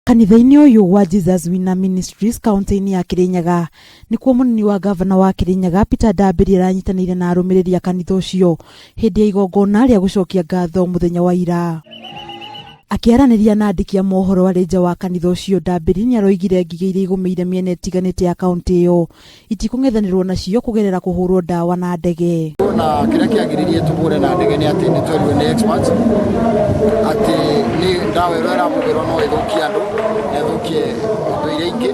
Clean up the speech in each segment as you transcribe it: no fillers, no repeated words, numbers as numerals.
Kanitha-inĩ ũyũ wa Jesus Winner Ministries kaunti-inĩ ya Kirinyaga nĩkuo mũnini wa ngavana wa Kirinyaga Peter Ndambĩri aranyitanĩire na arũmĩrĩri a kanitha ũcio hĩndĩ ya igongona rĩa gũcokia ngatho mũthenya wa ira. Akĩaranĩria na andĩki a mohoro arĩ nja wa kanitha ũcio Ndambĩri nĩaroigire ngigĩ iria igũmĩire mĩena ĩtiganĩte ya kaunti ĩyo itikũng'ethanĩrwo nacio kũgerera kũhũrwo ndawa na ndege. Na kĩrĩa kĩagiririe tũhũre na ndege nĩ atĩ nĩ twerirwo nĩ experts atĩ nĩ ndawa ĩrĩa ĩrahũthĩrwo no ĩthũkie andũ na ĩthũkie indo iria ingĩ,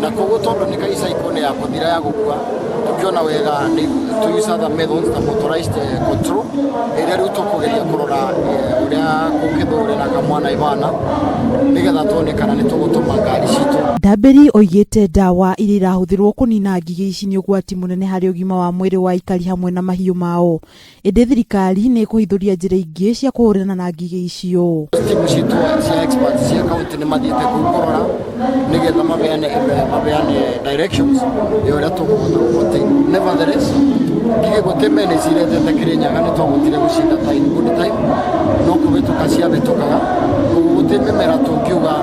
na koguo tondũ nĩ cycle nĩ ya kũthira ya gũkua, tũkĩona wega nĩ to use other methods ta motorized control ĩrĩa rĩu tũkũgeria kũrora ũrĩa kũngĩthũre na kamwana ibana nĩgetha tuone kana nĩ tũgũtũma ngari citũ. Ndambĩri oigĩte ndawa iria irahũthĩrwo kũnina ngigĩ ici nĩ ũgwati mũnene harĩ ũgima wa mwĩrĩ wa aikari hamwe na mahiũ mao. Ĩndĩ thirikari nĩ ĩkũhithũria njĩra ingĩ cia kũhũrana na ngigĩ icio. Timu citũ cia experts cia county nĩ mathiĩte kũu kũrora nĩgetha mabeane mabeane directions ya ũrĩa tũkũhota gũ Nevertheless, ngigĩ gũtĩ menace iretete Kĩrĩnyaga nĩ twahotire gũcinda ta in good time, no kũhĩtũka ciahĩtũkaga, koguo gũtĩ mĩmera tũngiuga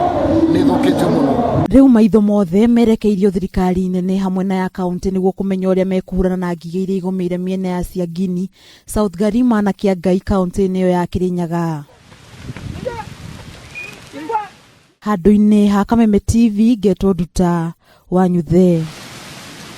nĩ ĩthũkĩtio mũno. Rĩu maitho mothe merekeirio thirikari nene hamwe na ya kaunti nĩguo kũmenya ũrĩa mekũhũrana na ngigĩ iria igũmĩire mĩena ya Siangini, South Garima na Kĩangai kaunti-inĩ ĩyo ya Kĩrĩnyaga. Handũ-inĩ ha Kameme TV ngetwo Nduta Wanyuthe.